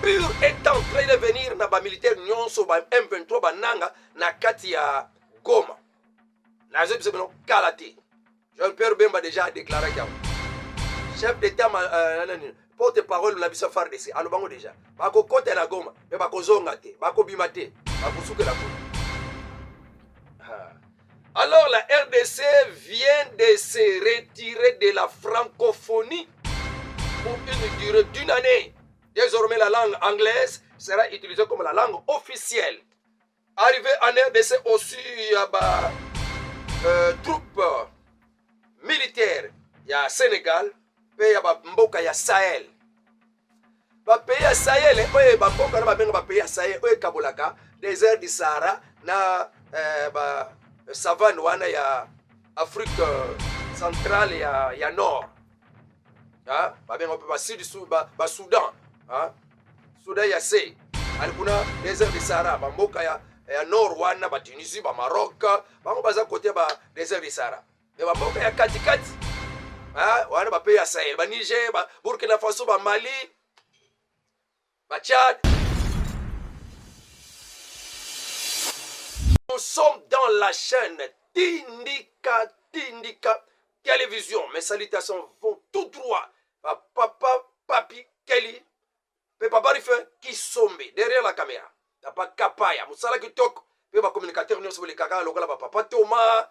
pur est en train de venir na bamilitaire nyonso ba M23 bananga na kati ya Goma. Nazoyebisa bino kala te. Jean-Pierre Bemba déjà a déclaré yango. Chef d'état nani porte-parole na biso FARDC alobango déjà. Bakokota na Goma mais bakozonga te, bakobima te, bakosukela kuna. Alors la RDC vient de se retirer de la francophonie pour une durée d'une année. Désormais, la langue anglaise sera utilisée comme la langue officielle. Arrivé en RDC aussi, il y a ba troupe militaire ya Sénégal mpe ya bamboka ya Sahel. Bapays ya Sahel oyo bamboka na babenga bapays ya Sahel oyo ekabolaka désert du Sahara na ba savane wana ya Afrique centrale ya nord, babenga mpe basud, ba Soudan, Soudan ya se ali kuna, désert du Sahara, bamboka ya nord wana, baTunisie, baMaroc, bango baza kote ba désert du Sahara. Me bamboka ya katikati wana, bapays ya Sahel, baNiger, baBurkina Faso, baMali, baTchad. Nous sommes dans la chaîne Tindika Tindika Télévision. Mes salutations vont tout droit à papa Papi Kelly mpe papa Rifin Kisombe derrière la caméra, papa Kapaya mosala kitoko, mpe bacommunicateur nyonso bolekaka lokola bapapa Thomas,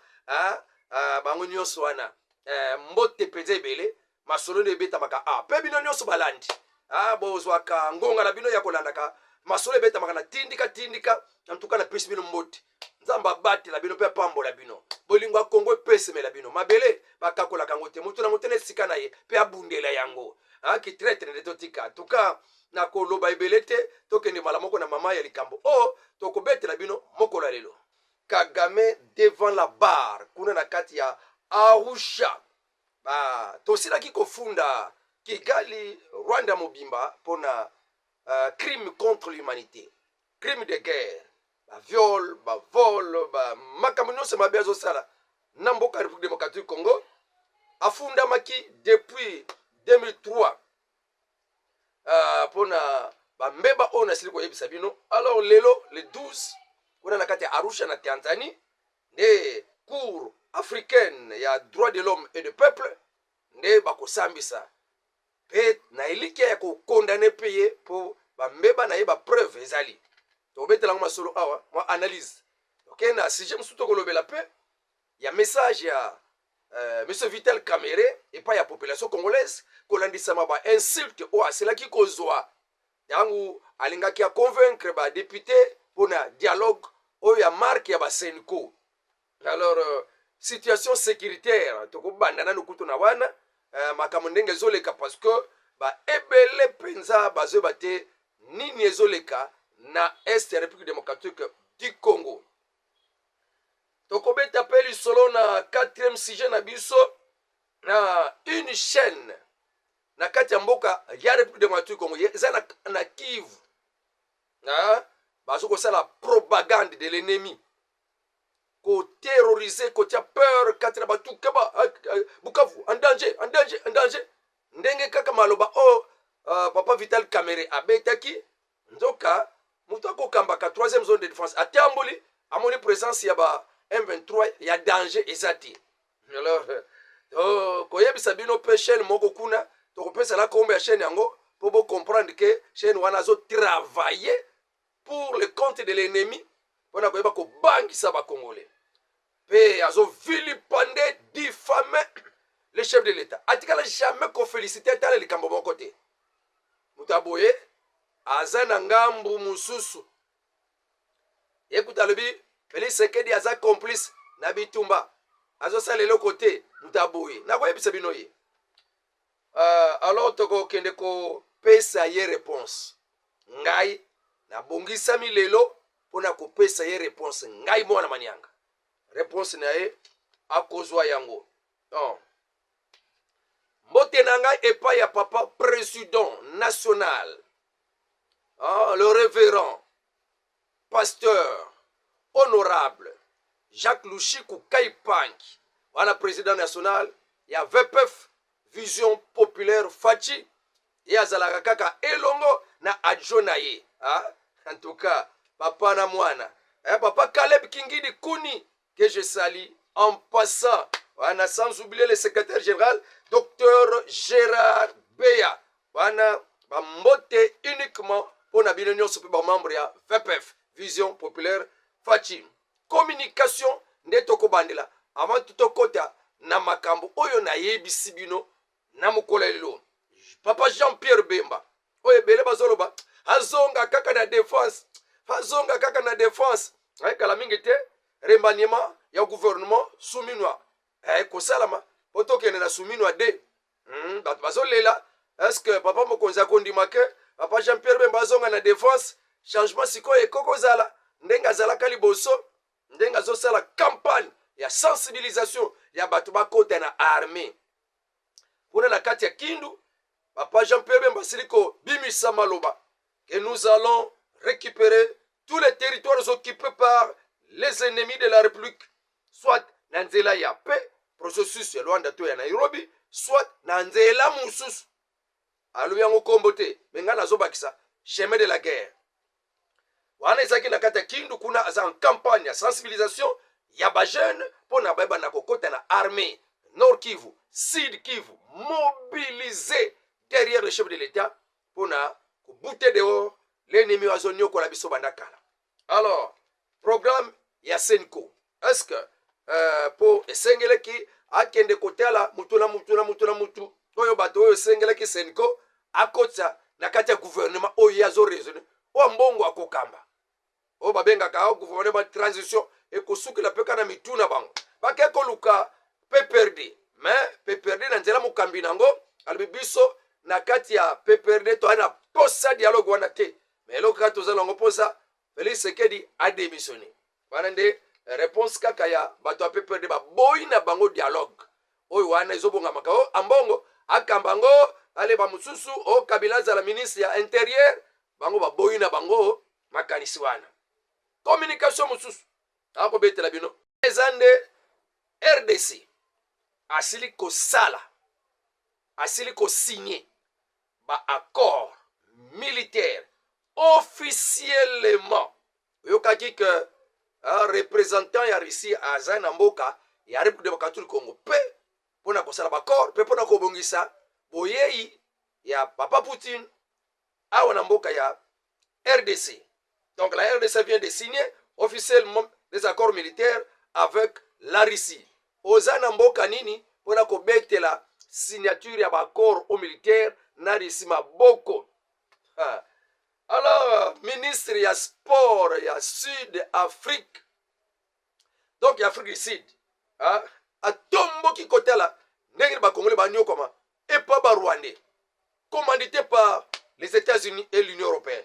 bango nyonso wana, mbote mpenza ebele. Masolo nde ebetamaka a mpe bino nyonso balandi, bozwaka ngonga na bino ya kolandaka masolo ebetamaka na Tindika Tindika. Antuka napesi bino mbote. Nzambe abatela bino mpe apambola bino. Bolingo ya Kongo epesemela bino. Mabele bakakolaka yango te, motu na motu na esika na ye mpe abundela yango. Kitraître nde totika. Antuka nakoloba ebele te, tokende mbala moko na mama ya likambo oyo tokobetela bino mokolo ya lelo. Kagame devant la barre kuna na kati ya Arusha. Tosilaki kofunda Kigali, Rwanda mobimba, mpona crime contre l'humanité, crime de guerre, baviol, bavol, bamakambo nyonso mabe azosala na mboka République démocratique Congo. Afundamaki depuis 2003 mpona bambeba oyo nasili koyebisa bino. Alors lelo le 12, kuna na kati ya Arusha na Tanzanie, nde Cour africaine ya droit de l'homme et de peuple nde bakosambisa, mpe na elikya ya kocondamner mpe ye mpo bambeba na ye, bapreuve ezali. Tokobetela yango masolo awa, mwa analyse. Ok, na sujet mosusu tokolobela mpe ya message ya monsieur Vital Kamerhe epai ya population congolaise, kolandisama bainsulte oyo aselaki kozwa ntango alingaki aconvaincre badéputé mpona dialogue oyo ya marke ya baCENCO. Alors situation sécuritaire, tokobanda nanu kutu na wana, makambo ndenge ezoleka, parce que baebele mpenza bazoyeba te nini ezoleka na est ya République démocratique du Congo. Tokobeta mpe lisolo na quatrième sujet na biso, na une chaîne na kati ya mboka ya République démocratique du Congo, eza na Kivu, bazo kosala propagande de l'ennemi, koterroriser, kotia peur kati na bato. Keba, Bukavu en danger, en danger, en danger. Ndenge kaka maloba oyo papa Vital Kamerhe abetaki, nzoka moto akokambaka troisième zone de défense atamboli, amoni présence ya ba M23 ya danger eza te. Alors koyebisa bino mpe chaîne moko kuna, tokopesa na kombo ya chaîne yango mpo bocomprendre ke chaîne wana azotravailler pour le compte de l'ennemi, mpona koyeba kobangisa bacongolais, mpe azovilipender, diffamer le chef de l'État. Atikala jamais koféliciter tala likambo moko te. Moto aboye aza na ngambu mosusu. Ye kuta alobi Félix Tshisekedi aza complice na bitumba, azosala eloko te. Moto aboye nakoyebisa bino ye. Alors tokokende kopesa ye réponse. Ngai nabongisami lelo mpona kopesa ye réponse. Ngai mwana manianga, réponse na ye akozwa yango. Oh. Mbote na ngai epai ya papa président national, oh, le révérend pasteur honorable Jacques Lushiku Kaipanki wana, président national ya VPF, Vision Populaire Fatshi. Ye azalaka kaka elongo na adjoint na ye. Ah, en tout cas, papa na mwana. Eh, papa Caleb Kingidi Kuni, que je salue en passant. Wana sans oublier le secrétaire général, docteur Gérard Beya. Wana bambote uniquement mpo na bino nyonso mpe bamembre ya VPF, Vision Populaire Fatshi. Communication nde tokobandela avant tokota na makambo oyo nayebisi bino na mokolo ya lelo. Papa Jean-Pierre Bemba, oyo ebele bazoloba azonga kaka na défense, azonga kaka na défense. Ayekala mingi te, remaniement ya gouvernement Suminwa ekosalama mpo tokende na Suminwa 2. Bato bazolela, est ce que papa mokonzi akondima ke papa Jean Pierre Bemba azonga na défense? Changement sikoyo ekoki kozala ndenge azalaka liboso, ndenge azosala campagne ya sensibilisation ya bato bakota na armée. Kuna na kati ya Kindu, papa Jean Pierre Bemba asili kobimisa maloba que nous allons récupérer tous les territoires occupés par les ennemis de la République, soit na nzela ya paix, processus ya Luanda to ya Nairobi, soit na nzela mosusu. Alobi yango nkombo te, me ngai nazobakisa chemin de la guerre. Wana ezalaki na kati ya Kindu. Kuna aza en campagne ya sensibilisation ya bajeune mpo na bayeba na kokɔta na armée. Nord Kivu, Sud Kivu, mobilisé derrière le chef de l'État mpo na kobouter dehors l'ennemi oyo azoniokola biso banda kala. Alors, programme ya CENCO, est ce que mpo esengelaki akende kotala mutu na mutu na mutu na mutu oyo bato oyo esengelaki CENCO akotisa na kati ya gouvernement oyo ye azoraisonner, oyo mbongo akokamba, oyo babengaka ao gouvernement transition, ekosukela mpe kaka na mitu na bango. Bake koluka PPRD, mais PPRD na nzela mokambi nango alobi: biso na kati ya PPRD toza na posa dialogue wana te, mais eloko kaka toza nango mposa, Félix Tshisekedi adémissionné. Wana nde réponse kaka ya bato ya PPRD, baboyi na bango dialogue oyo wana ezobongamaka. O Ambongo akamba yango, aleba mosusu, o Kabila azala ministre ya intérieur, bango baboyi na bango makanisi wana. Communication mosusu akobetela bino eza nde RDC asili kosala, asili kosigner baaccord militaire officiellement. Oyokaki ke représentant ya Russie aza na mboka ya République démocratique du Congo mpe mpona kosala baaccord mpe mpona kobongisa boyei ya papa Poutine awa na mboka ya RDC. Donc la RDC vient de signer officiellement des accords militaires avec la Russie. Oza na mboka nini mpona kobetela signature ya baaccord au militaire na Russie maboko? Ha. Alors, ministre ya sport ya Sud Afrique, donc ya Afrique du Sud, atomboki kotala ndenge bakongole banyokoma epa barwandais commandité par les États-Unis et l'Union européenne.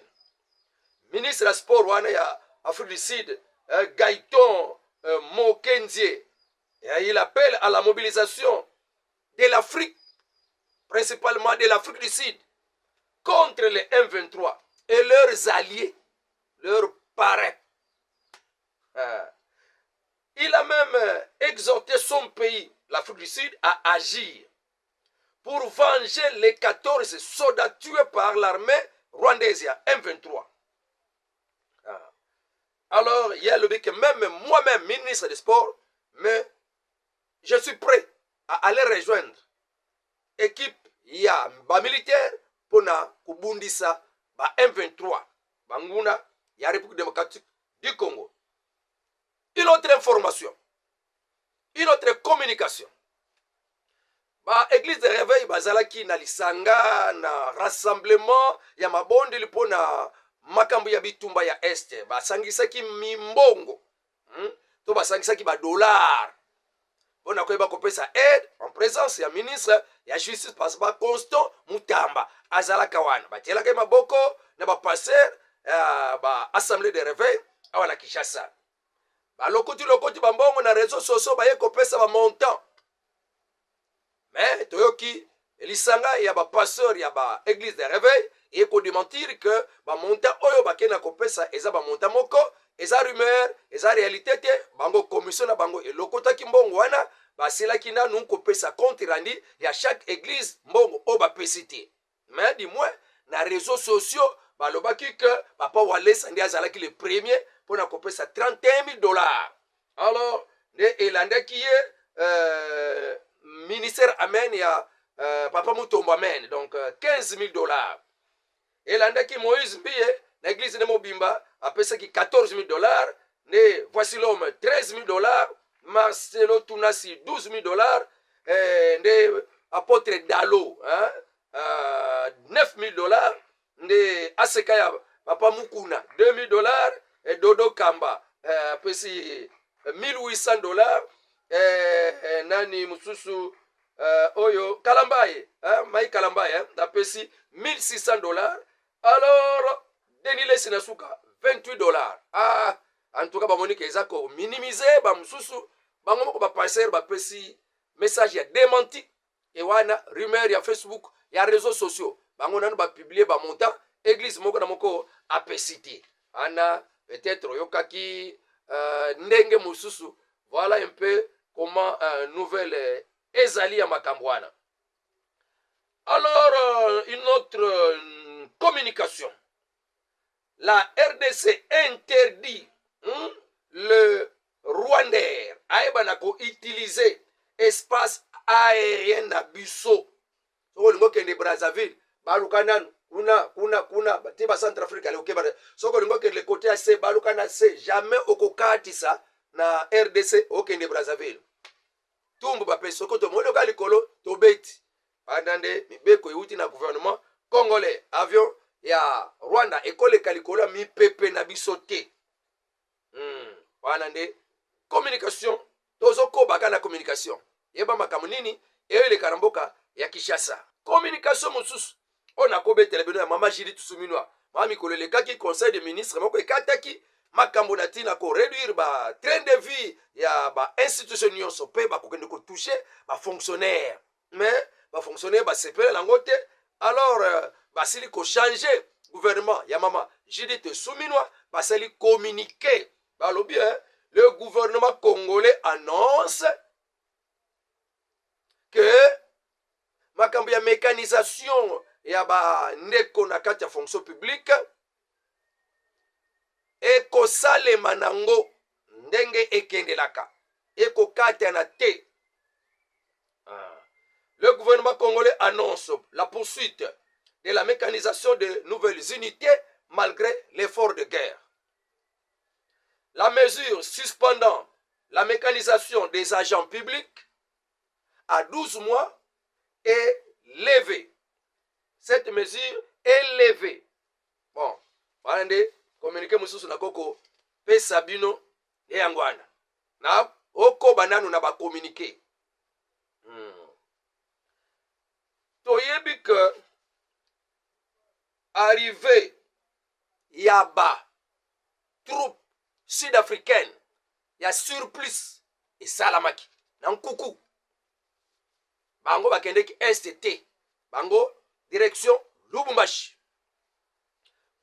Ministre ya sport wana ya Afrique du Sud, Gayton Mokenzie, il appelle à la mobilisation de l'Afrique, principalement de l'Afrique du Sud, contre les M23 et leurs alliés, leurs parrains. Il a même exhorté son pays, l'Afrique du Sud, à agir pour venger les 14 soldats tués par l'armée rwandaise ya M23. Ah. Alors, il y a le que même moi-même, ministre des Sports, mais je suis prêt à aller rejoindre équipe ya bamilitaire mpona kobundisa ba M23, banguna ya République démocratique du Congo. Une autre information, une autre communication: baéglise de réveil bazalaki na lisanga na rassemblement ya mabondeli mpona makambo ya bitumba ya Est. Basangisaki mimbongo, To basangisaki badollar mpona koyeba kopesa aide en présence ya ministre ya justice, parce ba Constant Mutamba azalaka wana. Batielaki maboko na bapasteur uh, baassemblée de réveil awa na Kinshasa. Balokoti lokoti bambongo na réseau sociaux, baye kopesa bamontant, mais toyoki lisanga ya bapasteur ya baéglise de réveil eye kodémentir ke bamontant oyo bakei na kopesa eza bamontant moko, eza rumeur, eza réalité te. Bango, commission na bango elokotaki mbongo wana, baselaki nanu kopesa compte rendu ya chaque église, mbongo oyo bapesi te. Mais du moins na réseaux sociaux balobaki que papa Walesa nde azalaki le premier mpo na kopesa 31 000 dollars. Alors nde elandaki ye ministère Amen ya papa Mutombo Amen, donc 15 000 dollars. Elandaki Moïse Mbiye na église nde mobimba apesaki 14 000 dollars. Nde Voici l'homme, 13 000 dollars. Marcelo Tunasi, 12 000 dollars. Nde apôtre Dalo, hein, 9 000 dollars. Nde aseka ya papa Mukuna, 2 000 dollars. Dodo Kamba apesi 1800 dollars. Nani mosusu oyo Kalambaye, hein, Mai Kalambaye, hein, apesi 1600 dollars. Alors Denis Lesi na suka, 28 dollars. Ah, en tout cas bamoni ke eza kominimiser. Bamosusu bango moko bapasteur bapesi message ya démenti. E wana rumeur ya Facebook, ya réseaux sociaux. Bango nanu bapublier bamontant église moko na moko apesi te. Ana peut-être oyokaki ndenge mosusu. Voilà un peu comment nouvelle ezali ya makambo wana. Alors une autre communication: la RDC interdit le Rwandair ayeba koutiliser espace aérien na biso. Soki olingi okende Brazzaville, baluka nanu kuna kuna kuna ti bacentrafrique ale okeba. Soki olingi okende côté ya se, baluka na se. Jamais okokatisa na RDC okende Brazzaville. Tumbu bapesi, soki tomoni oka likolo, tobeti banda. Nde mibeko euti na gouvernement congolais: avion ya Rwanda ekoleka likolo ya mipepe na biso te. Wana nde communication. Tozokobaka na communication. Yeba makambo nini eyoleka na mboka ya Kinshasa. Communication mosusu oyo nakobetela bino, ya mama Judith Suminwa. Mama, mikolo elekaki, conseil de ministre moko ekataki makambo na ntina koréduire batrain de vie ya bainstitution nyonso, mpe bakokende kotoucher bafonctionnaire. Mais bafonctionnaire basepela yango te. Alors basili kochanger gouvernement ya mama Judith Suminwa. Basali communiqué, balobi, hein, le gouvernement congolais annonce que makambo ya mécanisation ya bandeko na kati ya fonction publique ekosalema nango ndenge ekendelaka, ekokatana te. Ah. Le gouvernement congolais annonce la poursuite de la mécanisation de nouvelles unités malgré l'effort de guerre. La mesure suspendant la mécanisation des agents publics à 12 mois est levée. Cette mesure est levée. Bon, wana nde communiqué mosusu nakoko pesa bino nde yango wana. Na okoba nanu na bacommuniqué. Toyebi ke arrivée ya ba troupe sud-africaine ya surplus esalamaki na nkuku. Bango bakendeki est te, bango direction Lubumbashi.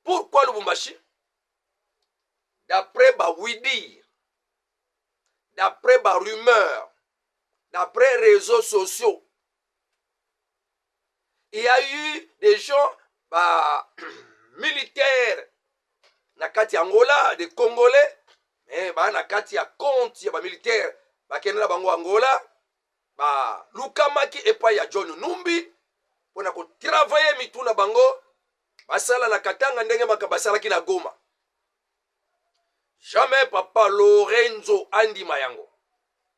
Pourquoi Lubumbashi? D'après baouï-dire, d'après barumeur, d'après réseaux sociaux, il y a eu des gens, ba militaires na kati ya Angola, des Congolais, mais baa na kati ya compte ya bamilitaire bakende na bango Angola, balukamaki epai ya John Numbi mpona kotravailler mitu na bango, basala na Katanga ndenge makambo basalaki na Goma. Jamais papa Lorenzo andima yango,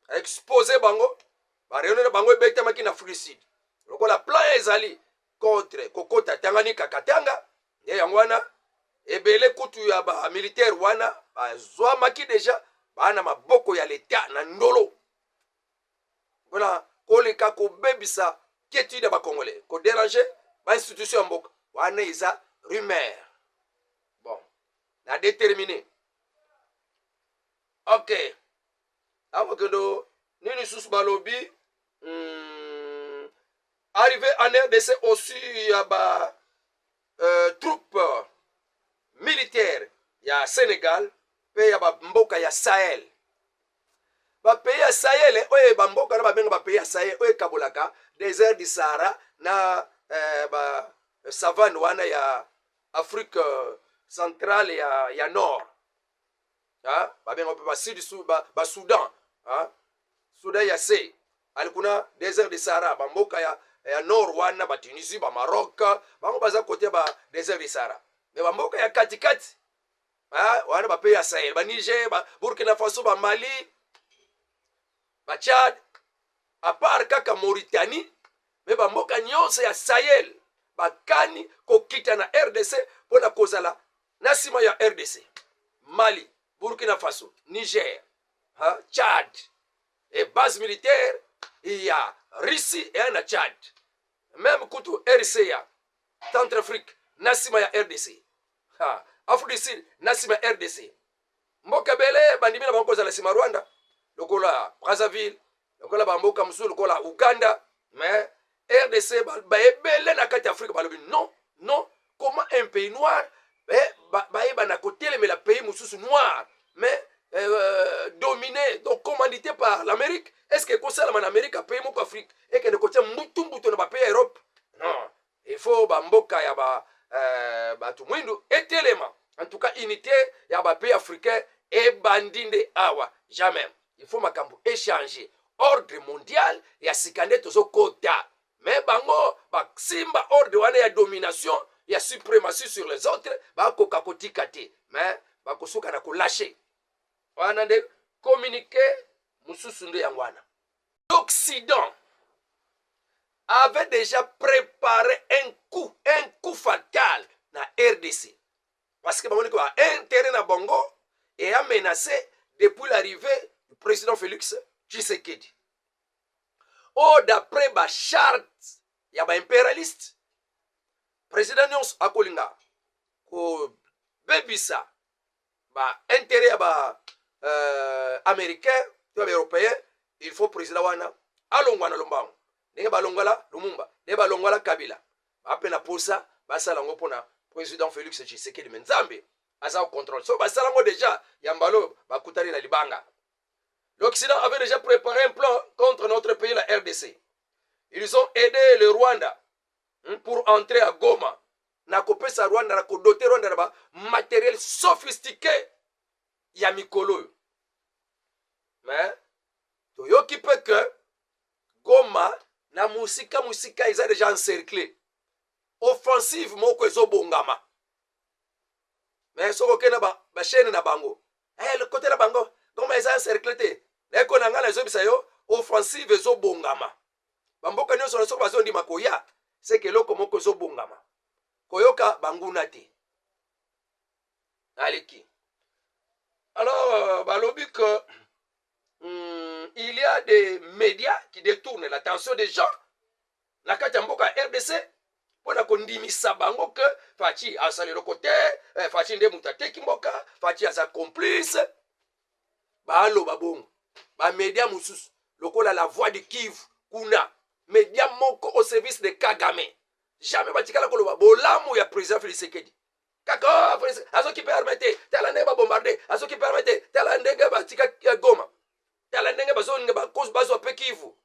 expose bango. Baréunion na bango ebetamaki na Afrique Sud. Lokola plan ezali contre kokota Tanganyika, Katanga, nde yango wana ebele kutu ya bamilitaire wana bazwamaki déjà, baa na maboko ya leta na ndolo mpona koleka kobebisa quiétude ya bacongolais, kodéranger bainstitution ya mboka. Wana eza rumeur. Bon, na déterminé. Ok, akokendo nini susu balobi? Arrivé en RDC aussi ya ba troupe militaire ya Sénégal mpe ya bamboka ya Sahel, bapays ya Sahel oyo bamboka na babenga bapays ya Sahel, oyo ekabolaka désert du Sahara na ba Savane wana ya Afrique centrale ya nord, babenga mpe basud, Basudan, Sudan ya se ali kuna, désert de Sahara. Bamboka ya nord wana, Batunisie, Bamaroc, bango baza côté ba désert de Sahara. Mais bamboka ya katikati wana, bapays ya Sahel, Baniger, Burkina Faso, Bamali, Bachad, à part kaka Mauritanie, mais bamboka nyonso ya Sahel bakani kokita na RDC mpona kozala na nsima ya RDC: Mali, Burkina Faso, Niger, ha, Chad. E base militaire ya Russie eya na Chad. Même kutu RCA, Centrafrique, na nsima ya RDC, ha, Afrique du Sud na nsima ya RDC. Mboka ebele bandimi na bango kozala nsima Rwanda, lokola Brazzaville, lokola bamboka mosusu lokola Uganda. Mais RDC, baebele na kati ya Afrique balobi: non, non, comment un pays noir bayeba na kotelemela pays mosusu noir, mais dominé, donc commandité par l'Amérique? Est ce que ekosalama na Amérique, pays moko Afrique ekende kotia mbutu mbutu na bapays ya Europe? Non, il faut bamboka ya ba bato mwindu etelema. En tout cas, unité ya bapays africain ebandi nde awa. Jamais, il faut makambo échanger, ordre mondial ya sika nde tozokota. Mais bango basimba ordre wana ya domination, ya suprématie sur les autres, bakoka kotika te, mais bakosuka na kolâcher. Wana nde communiqué mosusu nde yango wana. L'Occident avait déjà préparé un coup, un coup fatal na RDC, parce que bamoni ko intérêt na bango eya menacé depuis l'arrivée du président Félix Tshisekedi. Oyo, d'après bacharte ya baimpérialiste, président nyonso akolinga kobebisa baintérêt ya ba américain to ya baeuropéen, il faut président wana alongwa na lombango, ndenge balongwala Lumumba, ndenge balongwala Kabila. Bape na posa basala yango mpona président Félix Tshisekedi, mais Nzambe aza contrôle. So basala yango déjà ya mbala, bakutani na libanga. L'Occident avait déjà préparé un plan contre notre pays, la RDC. Ils ont aidé le Rwanda pour entrer à Goma, na kopesa Rwanda, na kodoter Rwanda na bamatériel sophistiqué ya mikolo oyo. Mais toyoki mpe ke Goma na mosika mosika eza déjà encerclé, offensive moko ezobongama. Mais soki okende bachaîne na bango, kote na bango, Goma eza encerclé te. Nayeko na ngai nazobisa yo, offensive ezobongama. Bamboka nyonso na soki bazondima koya, seke eloko moko ezobongama. Koyoka banguna te, aleki. Alors balobi que il y a des médias qui détournent l'attention des gens na kati ya mboka ya RDC mpona kondimisa bango ke Fatshi asala eloko te, Fatshi nde moto ateki mboka, Fatshi aza complice. Baloba bongo bamédia mosusu lokola La Voix de Kivu kuna, média moko au service de Kagame. Jamais batikala koloba bolamu ya président Félix Tshisekedi. Kaka, oh, azokipe arme te, tala ndenge babombarde, azokipe arme te, tala ndenge batika Goma, tala ndenge bazolinga bazwa mpe Kivu.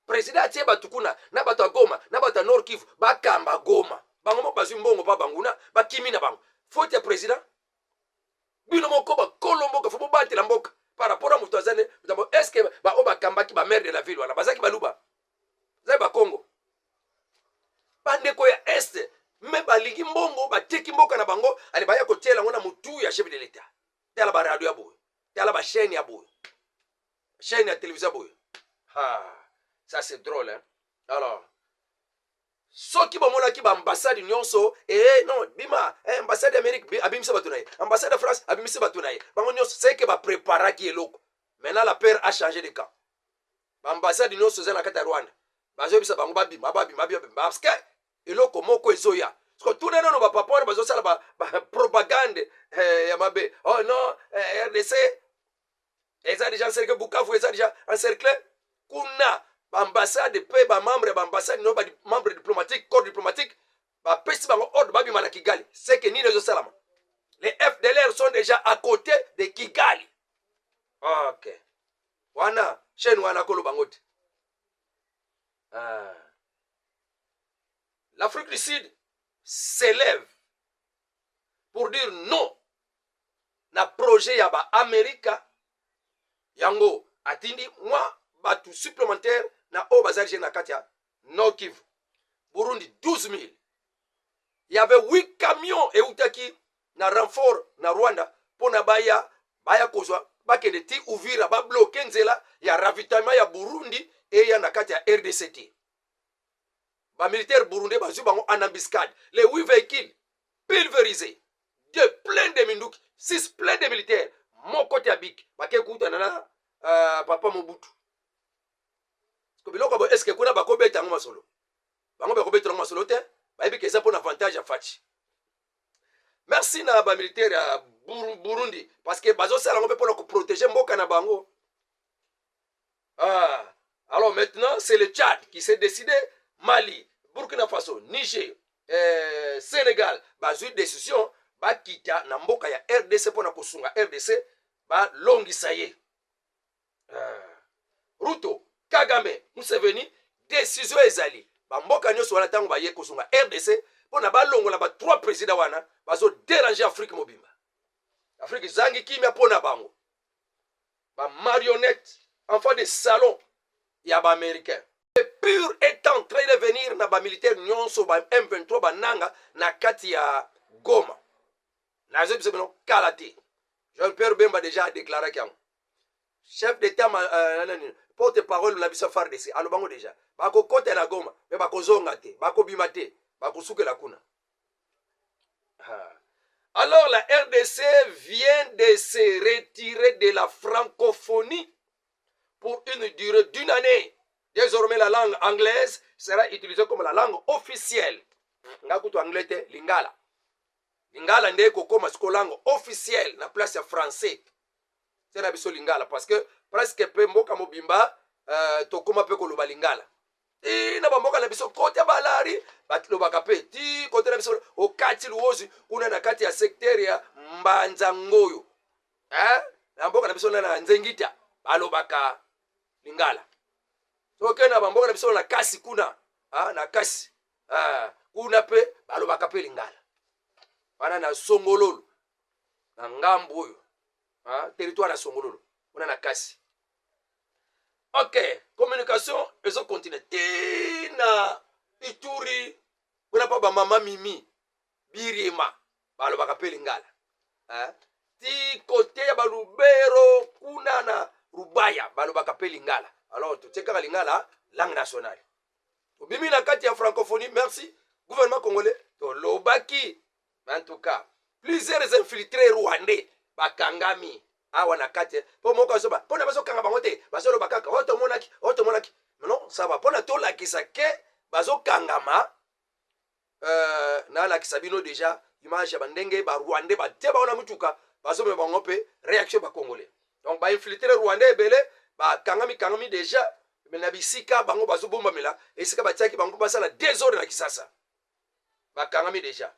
Président atie bato kuna na bato ya Goma, na bato ya Nord Kivu, bakamba Goma. Bango moko bazwi mbongo mpa banguna, bakimi na bango. Faute ya président? Bino moko bakolo mboka, faut bobatela mboka par rapport a moto aza ne. Est ce que baoyo bakambaki bamaire de la ville wana bazalaki Baluba? Bazalaki Bakongo? Bandeko ya Est mais balingi mbongo, bateki mboka na bango. Ale, baya kotiela yango na motu ya chef de l'État. Tala baradio ya boye, tala bachaîne ya boye, chaîne ya télévision boye. Ah, ça c'est drôle, hein? Alors soki bamonaki baambassade nyonso e non bima, ambassade ya Amérique abimisi bato na ye, ambassade ya France abimisi bato na ye, bango nyonso seke bapreparaki eloko. Maintenant la peur a changé de camp. Baambassade nyonso eza na kati ya Rwanda, bazoyebisa bango babima, babima, babima, parce que eloko moko ezoya. Siko tuna nano bapapa wana bazosala bapropagande ya mabe: oh non, RDC eza déjà encerclé, Bukavu eza déjà encerclé. Kuna baambassade mpe bamembre ya baambassade no, bamembre diplomatique, corps diplomatique, bapesi bango ordre babima na Kigali. Seke nini ezosalama? Les FDLR sont déjà à côté de Kigali. Ok, wana chaîne wana koloba ngo te. Ah. L'Afrique du Sud s'élève pour dire non na projet ya baamerika. Yango atindi mwa bato supplémentaire na oyo bazali na kati ya Nord Kivu. Burundi 12 000. Il y avait 8 camions eutaki na renfort na Rwanda mpona baya kozwa, bakende ti Uvira, babloquer nzela ya ravitaillement ya Burundi eya na kati ya RDC te. Bamilitaire burundais bazwi bango en embuscade, les 8 véhicules pulvérisés, deux plein de minduki, six plein de militaires, moko te abiki. Bakei kutana na papa Mobutu. Biloko boye, est-ce kuna bakobeta yango masolo? Bango bakobeta yango masolo te. Bayebi ke eza mpona avantage ya Fatshi. Merci na bamilitaire ya Burundi, parce que bazosala yango mpe mpona koprotéger mboka na bango. Ah. Alors maintenant, c'est le Tchad qui s'est décidé. Mali, Burkina Faso, Niger, Sénégal bazwi décision, bakita na mboka ya RDC mpona kosunga RDC balongisa ye. Ruto, Kagame, Museveni, décision ezali bamboka nyonso wana. Ntango baye kosunga RDC mpona balongola ba trois président wana bazodéranger Afrique mobimba, Afrique ezangi kimia mpo na bango, bamarionnette, enfant de salon ya baaméricain. Le pur est en train de venir na bamilitaire nyonso ba M23 bananga na kati ya Goma. Nazoyebisa bino, kala te. Jean Pierre Bemba déjà adéclaraki yango, chef d'état, nani, porte parole na biso FARDC, alobango déjà: bakokota na Goma me bakozonga te, bakobima te, bakosukela kuna. Alors la RDC vient de se retirer de la francophonie pour une durée d'une année. Désormais, la langue anglaise sera utilisée comme la langue officielle. Nga kutu anglais te, lingala. Lingala nde ekokóma siko langue officielle na place ya français. Se na biso lingala, parce que presque mpe mboka mobimba tokóma mpe koloba lingala. Ti na bamboka na biso kote ya balari balobaka mpe, ti kote na biso okati Luozi kuna na kati ya secteur ya Mbanza Ngoyo, eh? Na mboka na biso na Nzengita balobaka lingala. Soki na bamboka na biso na Kasi kuna, ah, na Kasi, ah, kuna mpe balobaka mpe lingala wana na Songololo, na ngambu oyo, ah, territoire ya Songololo kuna na Kasi. Ok, communication ezocontinuer ti na Ituri kuna mpa bamama Mimi Birima balobaka mpe lingala, eh? Ti kote ya Balubero kuna na Rubaya balobaka mpe lingala. Alors totie kaka lingala langue nationale, tobimi na kati ya francophonie. Merci gouvernement congolais. Tolobaki, en tout cas plusieurs infiltrés rwandais bakangami awa na kati. Mpo moko azoba mpona bazokanga bango te, bazoloba kaka oyo tomonaki, oyo tomonaki. Non, ça va, mpona tolakisa ke bazokangama. Nalakisa bino déjà image ya bandenge barwandais batie bango na mutuka, bazomema bango, mpe réaction bacongolais. Donc bainfiltrés rwandais ebele bakangami kangami déjà na bisika bango bazobombamela, esika batiaki bango mpo basala désordre na Kisasa. Bakangami déjà.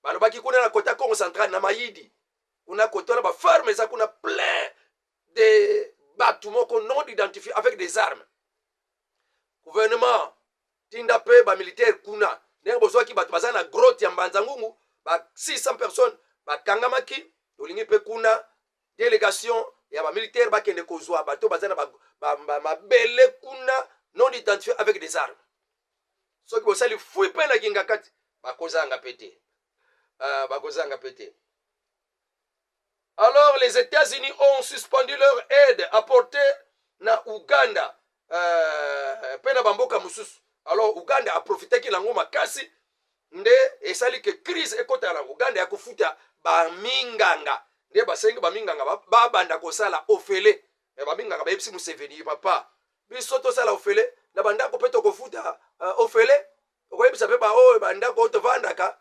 Balobaki kuna na kota Congo Central, na Mayidi kuna, kota wana baferme eza kuna plein de bato moko non identifié avec des armes. Gouvernement, tinda mpe bamilitaire kuna ndenge bozwaki bato baza na grotte ya Mbanza Ngungu, ba 600 personnes bakangamaki. Tolingi mpe kuna délégation ya bamilitaire bakende kozwa bato baza na mabele kuna non identifié avec des armes. Soki bosali fouille mpe na kinga kati, bakozanga mpe te, bakozanga mpe te. Alors les États-Unis ont suspendu leur aide apportée na Uganda mpe na bamboka mosusu. Alors Uganda aprofitaki nango makasi nde esali ke crise ekɔta na Uganda ya kofuta baminganga. Nde basengi baminganga babanda kosala ofele. Me baminganga bayebisi Museveni: "Papa, biso tosala ofele na bandako mpe tokofuta ofele, okoyebisa mpe baoyo bandako oyo tovandaka."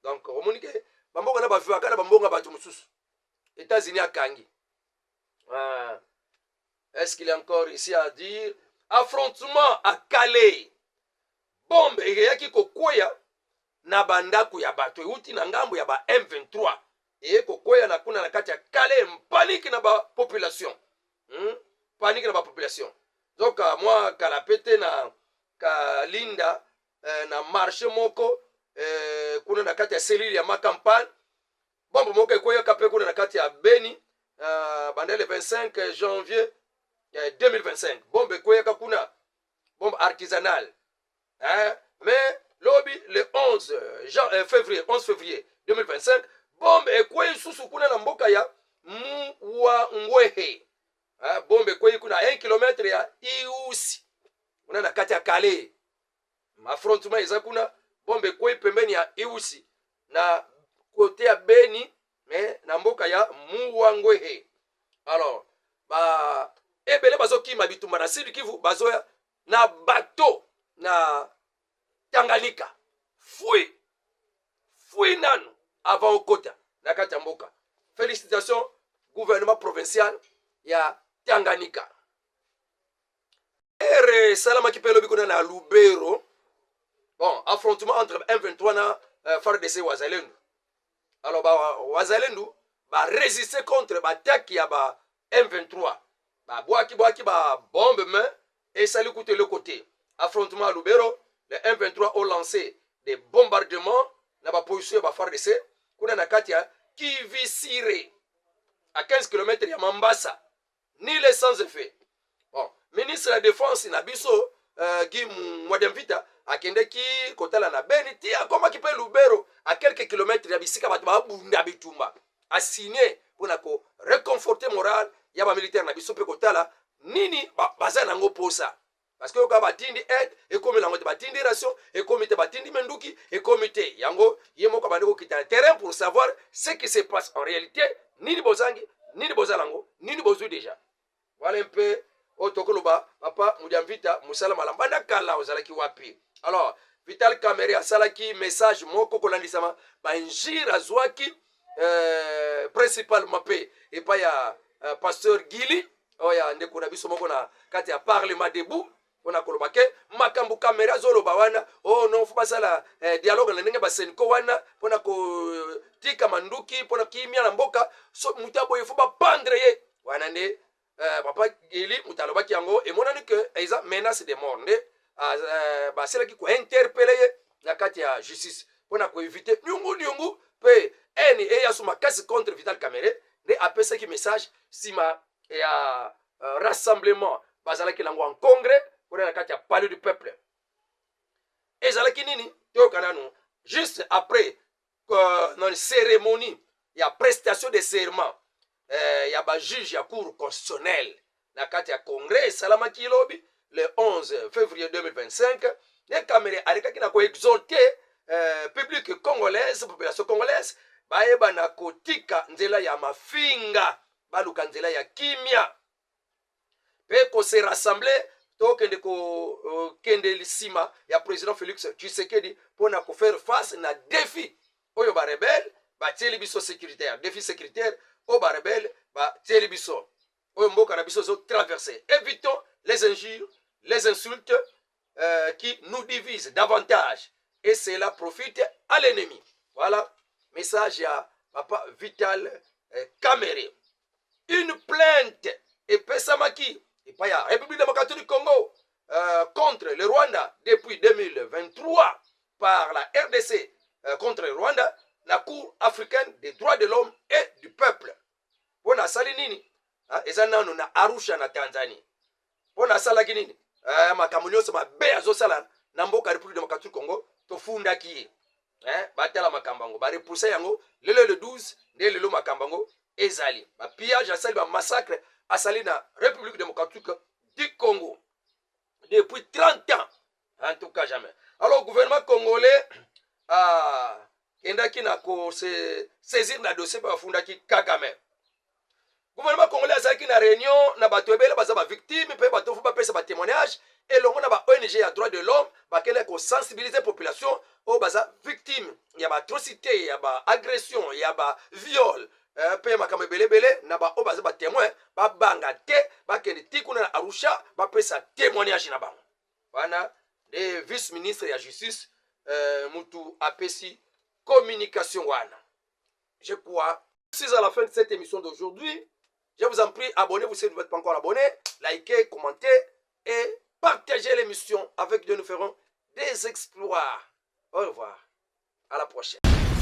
Donc omoni ke bamboka na bavivaka na bambongo ya bato mosusu. États-Unis akangi. Ah. Est-ce qu'il y a encore ici à dire? Affrontement à Kalehe, bombe eyaki kokweya na bandako ya bato, euti na ngambo ya ba M23, eye kokweya na kuna na kati ya Kalehe. Panique na bapopulation, Panique na bapopulation. Donc mwa kala pe te na Kalinda, na marché moko. kuna na kati ya cellule ya Makampagne. Bombe moko ekweyaka mpe kuna na kati ya Beni banda le 25 janvier 2025. Bombe ekweyaka kuna, bombe artisanale, hein? Mais lobi le 11 février, 11 février 2025, bombe ekwei lisusu kuna na mboka ya Muwangwehe, hein? Bombe ekwei kuna 1 km ya Iusi, kuna na kati ya Kale. Affrontement eza kuna. Bombe ekwei pembeni ya Iusi na côté ya Beni, mais na mboka ya Muwangwehe. Alors ba ebele bazokima bitumba na Sud Kivu, bazoya na bateau na Tanganyika. Fui fui nanu avant okota na kati ya mboka. Félicitation, gouvernement provincial ya Tanganyika. Ere esalamaki mpe elobi kuna na Lubero. Bon, affrontement entre M23 na FARDC, Wazalendo. Alors ba Wazalendo barésister contre baattaque ya ba M23. Babwaki bwaki babombe, mais esali kutu eloko te. Affrontement à Lubero, le M23 ont lancé des bombardements na baposition ya baFARDC kuna na kati ya Kivisire, à 15 km ya Mambasa. Nul et sans effet. Bon, ministre ya Défense na biso, Guy Mwadiamvita, akendeki kotala na Beni, ti akomaki mpe Lubero, à quelques kilomètres ya bisika bato babunda bitumba. Asigne mpona koreconforter moral ya bamilitaire na biso mpe kotala nini baza nango posa, parce que oyoka batindi aide, ekomi nango te, batindi ration, ekomi te, batindi menduki, ekomi te. Yango ye moko abandi kokita na terrain pour savoir ce qui se passe en réalité, nini bozangi, nini boza nango, nini bozwi déjà. Wana mpe oyo tokoloba, papa Mudiamvita, mosala malamu. Banda kala ozalaki wapi? Alors Vital Kamerhe asalaki message moko kolandisama bainjure azwaki, principalement mpe epai ya pasteur Gili, oyo ya ndeko na biso moko na kati ya Parlement debout, mpona koloba ke makambo Kamerhe azoloba wana, oh non, faut basala dialogue na ndenge baCENCO wana mpona kotika manduki, mpona kimia na mboka. So moto aboye, faut bapendre ye. Wana nde papa Gili moto alobaki yango. Emonani ke eza menace de mort nde baselaki kointerpeller ye na kati ya justice mpona koéviter nyungu-nyungu mpe ene eyasu makasi contre Vital Kamerhe. Nde apesaki message nsima ya rassemblement bazalaki nango en congrès mpona na kati ya Palais du Peuple. Ezalaki nini? Toyoka nanu. Juste après non, cérémonie ya prestation de serment ya bajuge ya Cour constitutionnelle na kati ya congrès esalamaki lobi le 11 février 2025, nde Kamerhe alekaki na koexhorter public congolaise, population congolaise, bayeba na kotika nzela ya mafinga, baluka nzela ya kimia mpe kose rassembler, tokende kokende nsima ya président Félix Tshisekedi mpona kofaire face na défi oyo barebelles batieli biso sécuritaire, défi sécuritaire oyo barebelles batieli biso, oyo mboka na biso ezotraverse. Évitons les injures, les insultes qui nous divisent davantage et cela profite à l'ennemi. Voilà message ya papa Vital Kamerhe. Une plainte epesamaki epai ya République démocratique du Congo contre le Rwanda depuis 2023 par la RDC contre le Rwanda na Cour africaine des droits de l'homme et du peuple. Mpo na asali nini? Eza nano na Arusha na Tanzanie. Mpo na asalaki nini? Makambo nyonso mabe azosala na mboka République démocratique Congo, tofundaki ye. Batala makambo yango, barepousser yango lelo le 12. Nde lelo makambo yango ezali bapillage asali, bamassacre asali na République démocratique du Congo depuis 30 ans. En tout cas, jamais. Alors gouvernement congolais akendaki na kose saisir na dossier mpe bafundaki Kagame. Gouvernement congolais azalaki na réunion na bato ebele baza bavictime mpe bato faut bapesa batémoignage elongo na ba ONG ya droit de l'homme. Bakendaki kosensibiliser population oyo baza victime ya baatrocité, ya baagression, ya baviol mpe makambo ebeleebele, na baoyo baza batémoin, babanga te, bakende ti kuna na Arusha, bapesa témoignage na bango. Wana nde vice ministre ya Justice mutu apesi communication wana. Je crois suis à la fin de cette émission d'aujourd'hui. Je vous en prie, abonnez-vous si vous n'êtes pas encore abonné, likez, commentez et partagez l'émission. Avec Dieu, nous ferons des exploits. Au revoir, à la prochaine. prochaine.